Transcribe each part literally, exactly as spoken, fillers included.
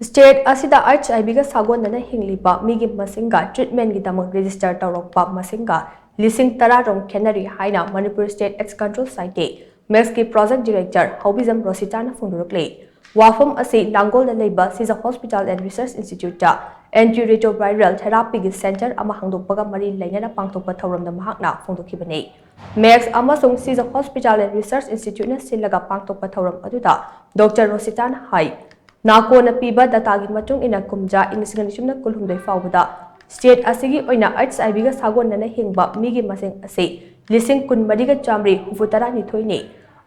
State ꯑꯁꯤꯗ H ꯑꯥꯏ ꯚꯤꯒ ꯁꯥꯒꯣꯟꯅꯅ ꯍꯤꯡꯂꯤꯕ ꯃꯤꯒꯤ ꯃꯁꯤꯡꯒ ꯇ꯭ꯔꯤꯠꯃꯦꯟꯒꯤꯗꯃꯛ ꯔꯦꯖꯤꯁꯇꯔ ꯇꯧꯔꯛꯄ ꯃꯁꯤꯡꯒ ꯂꯤꯁꯤꯡ ꯇꯔꯥ ꯔꯣꯝ ꯈꯦꯠꯅꯔꯤ ꯍꯥꯏꯅ Manipur state AIDS control society, ꯃꯦꯛꯁꯀꯤ ꯄ꯭ꯔꯣꯖꯦꯛ ꯗꯤꯔꯦꯛꯇꯔ ꯍꯧꯕꯤꯖꯝ ꯔꯣꯁꯤꯇꯥꯅ ꯐꯣꯡꯗꯣꯔꯛꯂꯤ꯫ ꯋꯥꯐꯝ ꯑꯁꯤ ꯂꯥꯡꯒꯣꯜꯗ ꯂꯩꯕ ꯁꯤꯖ ꯍꯣꯁꯄꯤꯇꯥꯜ ꯑꯦꯟ ꯔꯤꯁꯔꯆ ꯏꯟꯁꯇꯤꯇ꯭ꯌꯨꯠꯇ ꯑꯦꯟꯇꯤ ꯔꯤꯇ꯭ꯔꯣꯚꯥꯏꯔꯦꯜ ꯊꯦꯔꯥꯄꯤꯒꯤ ꯁꯦꯟꯇꯔ ꯑꯃ ꯍꯥꯡꯗꯣꯛꯄꯒ ꯃꯔꯤ ꯂꯩꯅꯅ ꯄꯥꯡꯊꯣꯛꯄ ꯊꯧꯔꯝꯗ ꯃꯍꯥꯛꯅ ꯐꯣꯡꯗꯣꯛꯈꯤꯕꯅꯤ꯫ ꯃꯦꯛꯁ ꯑꯃꯁꯨꯡ ꯁꯤꯖ ꯍꯣꯁꯄꯤꯇꯥꯜ ꯑꯦꯟ ꯔꯤꯁꯔꯆ ꯏꯟꯁꯇꯤꯇ꯭ꯌꯨꯠꯅ ꯁꯤꯜꯂꯒ ꯄꯥꯡꯊꯣꯛꯄ ꯊꯧꯔꯝ ꯑꯗꯨꯗ ꯗꯣꯛꯇꯔ ꯔꯣꯁꯤꯇꯥꯅ ꯍꯥꯏ, ꯅꯥꯀꯣꯟꯅ ꯄꯤꯕ ꯗꯇꯥꯒꯤ ꯃꯇꯨꯡ ꯏꯟꯅ ꯀꯨꯝꯖꯥ ꯏꯪ ꯂꯤꯁꯤꯡ ꯑꯅꯤ ꯁꯨꯞꯅ ꯀꯨꯟꯍꯨꯝꯗꯣꯏ ꯐꯥꯎꯕꯗ ꯁ꯭ꯇꯦꯠ ꯑꯁꯤꯒꯤ ꯑꯣꯏꯅ ꯑꯩꯆ ꯑꯥꯏ ꯚꯤꯒ ꯁꯥꯒꯣꯟꯅꯅ ꯍꯤꯡꯕ ꯃꯤꯒꯤ ꯃꯁꯤꯡ ꯑꯁꯤ ꯂꯤꯁꯤꯡ ꯀꯨꯟꯃꯔꯤꯒ ꯆꯥꯃꯔꯤ ꯍꯨꯝꯐꯨ ꯇꯔꯥꯅꯤꯊꯣꯏꯅꯤ꯫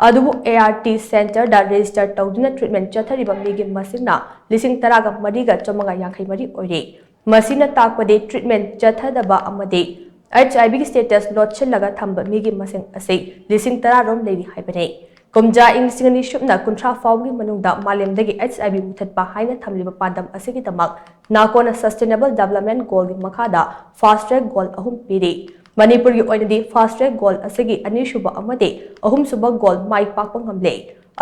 ꯑꯗꯨꯕꯨ ꯑꯦ ꯑꯥꯔ ꯇꯤ ꯁꯦꯟꯇꯔꯗ ꯔꯦꯖꯤꯁꯇꯔ ꯇꯧꯗꯨꯅ ꯇ꯭ꯔꯤꯠꯃꯦꯟ ꯆꯠꯊꯔꯤꯕ ꯃꯤꯒꯤ ꯃꯁꯤꯡꯅ ꯂꯤꯁꯤꯡ ꯇꯔꯥꯒ ꯃꯔꯤꯒ ꯆꯥꯃꯉꯥ ꯌꯥꯡꯈꯩ ꯃꯔꯤ ꯑꯣꯏꯔꯤ꯫ ꯃꯁꯤꯅ ꯇꯥꯛꯄꯗꯤ ꯇ꯭ꯔꯤꯠꯃꯦꯟ ꯆꯠꯊꯗꯕ ꯑꯃꯗꯤ ꯑꯩꯆ ꯑꯥꯏ ꯚꯤꯒꯤ ꯁ꯭ꯇꯦꯇꯁ ꯂꯣꯠꯁꯤꯜꯂꯒ ꯊꯝꯕ ꯃꯤꯒꯤ ꯃꯁꯤꯡ ꯑꯁꯤ ꯂꯤꯁꯤꯡ ꯇꯔꯥ ꯔꯣꯝ ꯂꯩꯔꯤ ꯍꯥꯏꯕꯅꯤ꯫ ꯀꯨꯝꯖꯥ ꯏꯪ ꯂꯤꯁꯤꯡ ꯑꯅꯤ ꯁꯨꯞꯅ ꯀꯨꯟꯊ꯭ꯔꯥ ꯐꯥꯎꯕꯒꯤ ꯃꯅꯨꯡꯗ ꯃꯥꯂꯦꯝꯗꯒꯤ ꯑꯩꯆ ꯑꯥꯏ ꯚꯤ ꯃꯨꯊꯠꯄ ꯍꯥꯏꯅ ꯊꯝꯂꯤꯕ ꯄꯥꯟꯗꯝ ꯑꯁꯤꯒꯤꯗꯃꯛ ꯅꯥꯀꯣꯟꯅ ꯁꯁꯇꯦꯅꯦꯕꯜ ꯗꯦꯕꯂꯞꯃꯦꯟ ꯒꯣꯜꯒꯤ ꯃꯈꯥꯗ ꯐꯥꯁꯠ ꯇ꯭ꯔꯦꯛ ꯒꯣꯜ ꯑꯍꯨꯝ ꯄꯤꯔꯤ꯫ ꯃꯅꯤꯄꯨꯔꯒꯤ ꯑꯣꯏꯅꯗꯤ ꯐꯥꯁꯠ ꯇ꯭ꯔꯦꯛ ꯒꯣꯜ ꯑꯁꯤꯒꯤ ꯑꯅꯤꯁꯨꯕ ꯑꯃꯗꯤ ꯑꯍꯨꯝꯁꯨꯕ ꯒꯣꯜ ꯃꯥꯏ ꯄꯥꯛꯄ ꯉꯝꯂꯦ꯫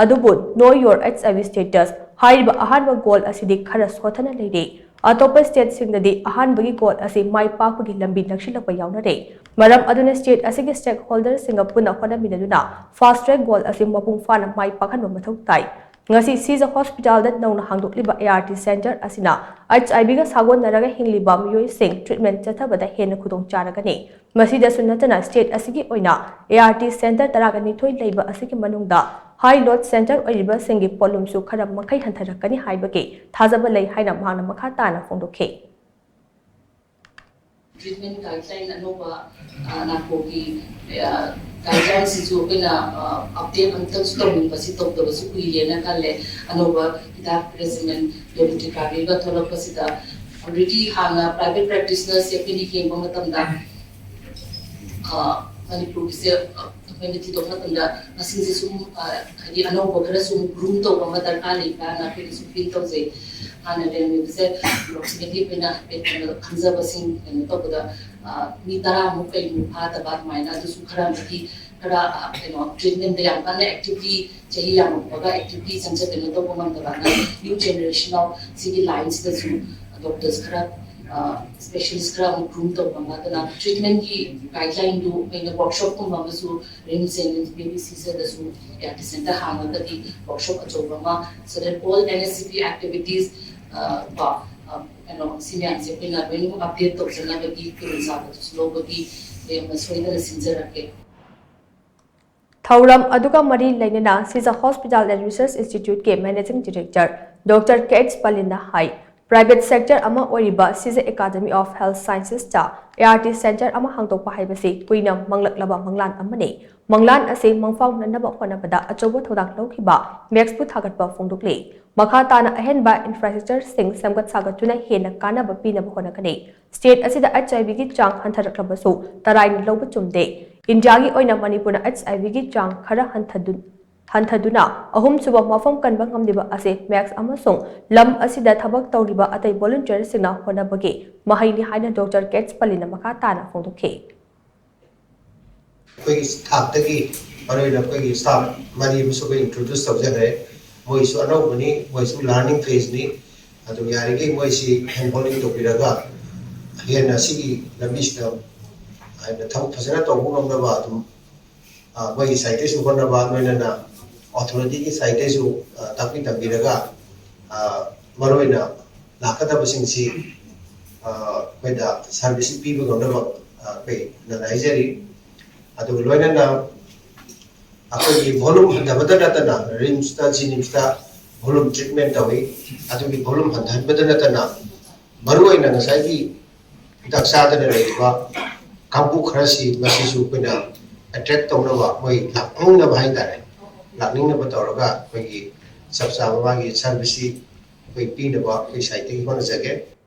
ꯑꯗꯨꯕꯨ Know Your H I V Status ꯍꯥꯏꯔꯤꯕ ꯑꯍꯥꯟꯕ ꯒꯣꯜ ꯑꯁꯤꯗꯤ ꯈꯔ ꯁꯣꯊꯅ ꯂꯩꯔꯤ꯫ ꯑꯇꯣꯞꯄ ꯁ꯭ꯇꯦꯠꯁꯤꯡꯗꯗꯤ ꯑꯍꯥꯟꯕꯒꯤ ꯒꯣꯜ ꯑꯁꯤ ꯃꯥꯏ ꯄꯥꯛꯄꯒꯤ ꯂꯝꯕꯤ ꯅꯛꯁꯤꯜꯂꯛꯄ ꯌꯥꯎꯅꯔꯦ꯫ ꯃꯔꯝ ꯑꯗꯨꯅ ꯁ꯭ꯇꯦꯠ ꯑꯁꯤꯒꯤ ꯁ꯭ꯇꯦꯛꯍꯣꯜꯗꯔꯁꯤꯡꯒ ꯄꯨꯟꯅ ꯍꯣꯠꯅꯃꯤꯟꯅꯗꯨꯅ ꯐꯥꯁꯠ ꯇ꯭ꯔꯦꯛ ꯒꯣꯜ ꯑꯁꯤ ꯃꯄꯨꯡ ꯐꯥꯅ ꯃꯥꯏ ꯄꯥꯛꯍꯟꯕ ꯃꯊꯧ ꯇꯥꯏ꯫ ꯉꯁꯤ ꯁꯤꯖ ꯍꯣꯁꯄꯤꯇꯥꯜꯗ ꯅꯧꯅ ꯍꯥꯡꯗꯣꯛꯂꯤꯕ ꯑꯦ ꯑꯥꯔ ꯇꯤ ꯁꯦꯟꯇꯔ ꯑꯁꯤꯅ ꯑꯩꯆ ꯑꯥꯏ ꯚꯤꯒ ꯁꯥꯒꯣꯟꯅꯔꯒ ꯍꯤꯡꯂꯤꯕ ꯃꯤꯑꯣꯏꯁꯤꯡ ꯇ꯭ꯔꯤꯠꯃꯦꯟ ꯆꯠꯊꯕꯗ ꯍꯦꯟꯅ ꯈꯨꯗꯣꯡ ꯆꯥꯔꯒꯅꯤ꯫ ꯃꯁꯤꯗꯁꯨ ꯅꯠꯇꯅ ꯁ꯭ꯇꯦꯠ ꯑꯁꯤꯒꯤ ꯑꯣꯏꯅ ꯑꯦ ꯑꯥꯔ ꯇꯤ ꯁꯦꯟꯇꯔ ꯇꯔꯥꯒ ꯅꯤꯊꯣꯏ ꯂꯩꯕ ꯑꯁꯤꯒꯤ ꯃꯅꯨꯡꯗ ꯍꯥꯏ ꯂꯣꯗ ꯁꯦꯟꯇꯔ ꯑꯣꯏꯔꯤꯕꯁꯤꯡꯒꯤ ꯄꯣꯠꯂꯨꯝꯁꯨ ꯈꯔ ꯃꯈꯩ ꯍꯟꯊꯔꯛꯀꯅꯤ ꯍꯥꯏꯕꯒꯤ ꯊꯥꯖꯕ ꯂꯩ ꯍꯥꯏꯅ ꯃꯍꯥꯛꯅ ꯃꯈꯥ ꯇꯥꯅ ꯐꯣꯡꯗꯣꯛꯈꯤ꯫ ꯇ꯭ꯔꯤꯠꯃꯦꯟ ꯒꯥꯏꯗꯂꯥꯏꯟ ꯑꯅꯧꯕ, ꯑ, ꯅꯥꯀꯣꯒꯤ, ꯑ, ꯒꯥꯏꯗꯂꯥꯏꯟꯁꯤꯁꯨ ꯑꯩꯈꯣꯏꯅ, ꯑ, ꯑꯞꯗꯦꯠ ꯑꯃꯨꯛꯇꯪꯁꯨ ꯇꯧꯅꯤꯡꯕꯁꯤ ꯇꯧꯗꯕꯁꯨ ꯀꯨꯏꯔꯦꯅ ꯈꯜꯂꯦ꯫ ꯑꯅꯧꯕ ꯍꯤꯗꯥꯛ ꯔꯦꯖꯤꯃꯦꯟ, ꯗꯣꯂꯨꯇꯤꯀꯥꯕꯤꯒ ꯊꯣꯛꯂꯛꯄꯁꯤꯗ already ꯍꯥꯟꯅ ꯄ꯭ꯔꯥꯏꯚꯦꯠ ꯄ꯭ꯔꯦꯛꯇꯤꯁꯅꯔꯁꯦ ꯑꯩꯈꯣꯏꯅ ꯌꯦꯡꯕ ꯃꯇꯝꯗ, ꯑ, ꯃꯅꯤꯄꯨꯔꯒꯤꯁꯦ, ꯑ, ꯑꯩꯈꯣꯏꯅ ꯊꯤꯗꯣꯛꯄ ꯃꯇꯝꯗ ꯃꯁꯤꯡꯁꯦ ꯁꯨꯝ, ꯑ, ꯍꯥꯏꯗꯤ ꯑꯅꯧꯕ ꯈꯔꯁꯨ ꯑꯃꯨꯛ ꯒ꯭ꯔꯨꯝ ꯇꯧꯕ ꯑꯃ ꯗꯔꯀꯥꯔ ꯂꯩꯕ꯭ꯔꯥꯅ ꯑꯩꯈꯣꯏꯅꯁꯨ ꯐꯤꯜ ꯇꯧꯖꯩ꯫ ꯍꯥꯟꯅ ꯂꯩꯔꯝꯃꯤꯕꯁꯦ ꯑꯦꯄ꯭ꯔꯣꯛꯁꯤꯃꯦꯠꯂꯤ ꯑꯩꯈꯣꯏꯅ ꯍꯥꯏꯐꯦꯠ ꯀꯩꯅꯣ ꯈꯪꯖꯕꯁꯤꯡ ꯀꯩꯅꯣ ꯇꯧꯕꯗ, ꯑ, ꯃꯤ ꯇꯔꯥꯃꯨꯛ ꯀꯩꯃꯨꯛ ꯐꯥꯗꯕ ꯑꯗꯨꯃꯥꯏꯅ ꯑꯗꯨꯁꯨ ꯈꯔ ꯑꯃꯗꯤ ꯈꯔ ꯀꯩꯅꯣ ꯇ꯭ꯔꯤꯠꯃꯦꯟꯗ ꯌꯥꯝ ꯀꯟꯅ ꯑꯦꯛꯇꯤꯚꯂꯤ ꯆꯍꯤ ꯌꯥꯝꯃꯛꯄꯒ ꯑꯦꯛꯇꯤꯚꯂꯤ ꯆꯪꯖꯗꯅ ꯇꯧꯕ ꯉꯝꯗꯕꯅ ꯅ꯭ꯌꯨ ꯖꯦꯅꯦꯔꯦꯁꯟ ꯑꯣꯐ ꯁꯤꯒꯤ ꯂꯥꯏꯟꯁꯤꯗꯁꯨ ꯗꯣꯛꯇꯔꯁ ꯈꯔ ꯁ꯭ꯄꯦꯁꯤꯌꯦꯂꯤꯁ ꯈꯔ ꯑꯃꯨꯛ ꯒ꯭ꯔꯨꯝ ꯇꯧꯕ ꯑꯃ ꯑꯗꯨꯅ ꯇ꯭ꯔꯤꯠꯃꯦꯟꯒꯤ ꯒꯥꯏꯗꯂꯥꯏꯟꯗꯨ ꯑꯩꯅ ꯋꯥꯔꯛꯁꯣꯞꯀꯨꯝꯕ ꯑꯃꯁꯨ ꯔꯤꯝꯁ ꯑꯦꯟ ꯕꯤ ꯕꯤ ꯁꯤꯁꯤꯗꯁꯨ ꯌꯥꯇꯤꯁꯦꯟꯗ ꯍꯥꯡꯉꯒꯗꯤ ꯋꯥꯔꯛꯁꯣꯞ ꯑꯆꯧꯕ ꯑꯃ so that all N S C P activities ꯀꯣ ꯀꯩꯅꯣ ꯁꯤ ꯃꯌꯥꯝꯁꯦ ꯑꯩꯈꯣꯏꯅ ꯂꯣꯏꯅꯃꯛ ꯑꯞꯗꯦꯠ ꯇꯧꯖꯅꯕꯒꯤ ꯈꯨꯗꯣꯡꯆꯥꯕꯗꯨꯁꯨ ꯂꯧꯕꯒꯤ ꯌꯥꯝꯅ ꯁꯣꯏꯗꯅ ꯁꯤꯟꯖꯔꯛꯀꯦ꯫ ꯊꯧꯔꯝ ꯑꯗꯨꯒ ꯃꯔꯤ ꯂꯩꯅꯅ ꯁꯤꯖ ꯍꯣꯁꯄꯤꯇꯥꯜ ꯑꯦꯟ ꯔꯤꯁꯔꯁ ꯏꯟꯁꯇꯤꯇ꯭ꯌꯨꯠꯀꯤ managing director doctor K H ꯄꯂꯤꯟꯅ ꯍꯥꯏ, ꯄ꯭ꯔꯥꯏꯚꯦꯠ ꯁꯦꯛꯇꯔ ꯑꯃ ꯑꯣꯏꯔꯤꯕ ꯁꯤꯖ ꯑꯦꯀꯥꯗꯃꯤ ꯑꯣꯐ ꯍꯦꯜꯊ ꯁꯥꯏꯟꯁꯦꯁꯇ ꯑꯦ ꯑꯥꯔ ꯇꯤ ꯁꯦꯟꯇꯔ ꯑꯃ ꯍꯥꯡꯗꯣꯛꯄ ꯍꯥꯏꯕꯁꯤ ꯀꯨꯏꯅ ꯃꯪꯂꯛꯂꯕ ꯃꯪꯂꯥꯟ ꯑꯃꯅꯤ꯫ ꯃꯪꯂꯥꯟ ꯑꯁꯤ ꯃꯪꯐꯥꯎꯅꯅꯕ ꯍꯣꯠꯅꯕꯗ ꯑꯆꯧꯕ ꯊꯧꯗꯥꯡ ꯂꯧꯈꯤꯕ ꯃꯦꯛꯁꯄꯨ ꯊꯥꯒꯠꯄ ꯐꯣꯡꯗꯣꯛꯂꯤ꯫ ꯃꯈꯥ ꯇꯥꯅ ꯑꯍꯦꯟꯕ ꯏꯟꯐ꯭ꯔꯥꯁ꯭ꯇ꯭ꯔꯛꯆꯔꯁꯤꯡ ꯁꯦꯝꯒꯠ ꯁꯥꯒꯠꯇꯨꯅ ꯍꯦꯟꯅ ꯀꯥꯟꯅꯕ ꯄꯤꯅꯕ ꯍꯣꯠꯅꯒꯅꯤ꯫ ꯁ꯭ꯇꯦꯠ ꯑꯁꯤꯗ ꯑꯩꯆ ꯑꯥꯏ ꯚꯤꯒꯤ ꯆꯥꯡ ꯍꯟꯊꯔꯛꯂꯕꯁꯨ ꯇꯔꯥꯏꯅ ꯂꯧꯕ ꯆꯨꯝꯗꯦ꯫ ꯏꯟꯗꯤꯌꯥꯒꯤ ꯑꯣꯏꯅ ꯃꯅꯤꯄꯨꯔꯅ ꯑꯩꯆ ꯑꯥꯏ ꯚꯤꯒꯤ ꯆꯥꯡ ꯈꯔ ꯍꯟꯊꯗꯨ-, ꯍꯟꯊꯗꯨꯅ ꯑꯍꯨꯝꯁꯨꯕ ꯃꯐꯝ ꯀꯟꯕ ꯉꯝꯂꯤꯕ ꯑꯁꯤ ꯃꯦꯛꯁ ꯑꯃꯁꯨꯡ ꯂꯝ ꯑꯁꯤꯗ ꯊꯕꯛ ꯇꯧꯔꯤꯕ ꯑꯇꯩ ꯚꯣꯂꯨꯟꯇꯤꯌꯔꯁꯤꯡꯅ ꯍꯣꯠꯅꯕꯒꯤ ꯃꯍꯩꯅꯤ ꯍꯥꯏꯅ ꯗꯣꯛꯇꯔ ꯀꯦ ꯑꯩꯆ ꯄꯂꯤꯅ ꯃꯈꯥ ꯇꯥꯅ ꯐꯣꯡꯗꯣꯛꯈꯤ꯫ ꯑꯩꯈꯣꯏꯒꯤ ꯊꯥꯛꯇꯒꯤ ꯃꯔꯨꯑꯣꯏꯅ ꯑꯩꯈꯣꯏꯒꯤ ꯁ꯭ꯇꯥꯐ ꯃꯔꯤ ꯑꯃꯁꯨ ꯑꯩꯈꯣꯏ ꯏꯟꯇ꯭ꯔꯣꯗ꯭ꯌꯨꯁ ꯇꯧꯖꯈ꯭ꯔꯦ꯫ ꯃꯣꯏꯁꯨ ꯑꯅꯧꯕꯅꯤ, ꯃꯣꯏꯁꯨ ꯂꯔꯅꯤꯡ ꯐꯦꯖꯅꯤ꯫ ꯑꯗꯨ ꯌꯥꯔꯤꯈꯩ ꯃꯣꯏꯁꯤ ꯍꯦꯟ ꯍꯣꯜꯗꯤꯡ ꯇꯧꯕꯤꯔꯒ ꯍꯦꯟꯅ ꯁꯤꯒꯤ ꯂꯝꯕꯤꯁꯤꯗ ꯍꯥꯏꯅ ꯊꯕꯛ ꯐꯖꯅ ꯇꯧꯕ ꯉꯝꯅꯕ ꯑꯗꯨꯝ ꯑ, ꯃꯣꯏꯒꯤ ꯁꯥꯏꯠꯇꯩꯁꯨ ꯍꯣꯠꯅꯕ, ꯂꯣꯏꯅꯅ ꯑꯣꯊꯣꯔꯤꯇꯤꯒꯤ ꯁꯥꯏꯠꯇꯩꯁꯨ, ꯑ, ꯇꯥꯛꯄꯤ ꯇꯝꯕꯤꯔꯒ, ꯑ, ꯃꯔꯨꯑꯣꯏꯅ ꯂꯥꯛꯀꯗꯕꯁꯤꯡꯁꯤ, ꯑ, ꯑꯩꯈꯣꯏꯗ ꯁꯥꯔꯚꯤꯁꯁꯤ ꯄꯤꯕ ꯉꯝꯅꯕ, ꯑ, ꯑꯩꯈꯣꯏ ꯍꯥꯏꯖꯔꯤ꯫ ꯑꯗꯨꯒ ꯂꯣꯏꯅꯅ ꯑꯩꯈꯣꯏꯒꯤ ꯚꯣꯂꯨꯝ ꯍꯟꯊꯕꯇ ꯅꯠꯇꯅ ꯔꯤꯝꯁꯇ, ꯖꯤꯅꯤꯝꯁꯇ ꯚꯣꯂꯨꯝ ꯇ꯭ꯔꯤꯠꯃꯦꯟ ꯇꯧꯏ꯫ ꯑꯗꯨꯒꯤ ꯚꯣꯂꯨꯝ ꯍꯟꯊꯍꯟꯕꯇ ꯅꯠꯇꯅ ꯃꯔꯨꯑꯣꯏꯅ ꯉꯁꯥꯏꯒꯤ ꯍꯤꯗꯥꯛ ꯆꯥꯗꯅ ꯂꯩꯔꯤꯕ ꯀꯥꯡꯕꯨ ꯈꯔꯁꯤ ꯃꯁꯤꯁꯨ ꯑꯩꯈꯣꯏꯅ ꯑꯦꯇ꯭ꯔꯦꯛ ꯇꯧꯅꯕ, ꯃꯣꯏ ꯂꯥꯛꯅꯤꯡꯅꯕ ꯍꯥꯏꯇꯥꯔꯦ, ꯂꯥꯛꯅꯤꯡꯅꯕ ꯇꯧꯔꯒ ꯑꯩꯈꯣꯏꯒꯤ ꯆꯞ ꯆꯥꯕ ꯃꯥꯒꯤ ꯁꯥꯔꯚꯤꯁꯁꯤ ꯑꯩꯈꯣꯏ ꯄꯤꯅꯕ ꯑꯩꯈꯣꯏ ꯁꯥꯏꯠꯇꯒꯤ ꯍꯣꯠꯅꯖꯒꯦ꯫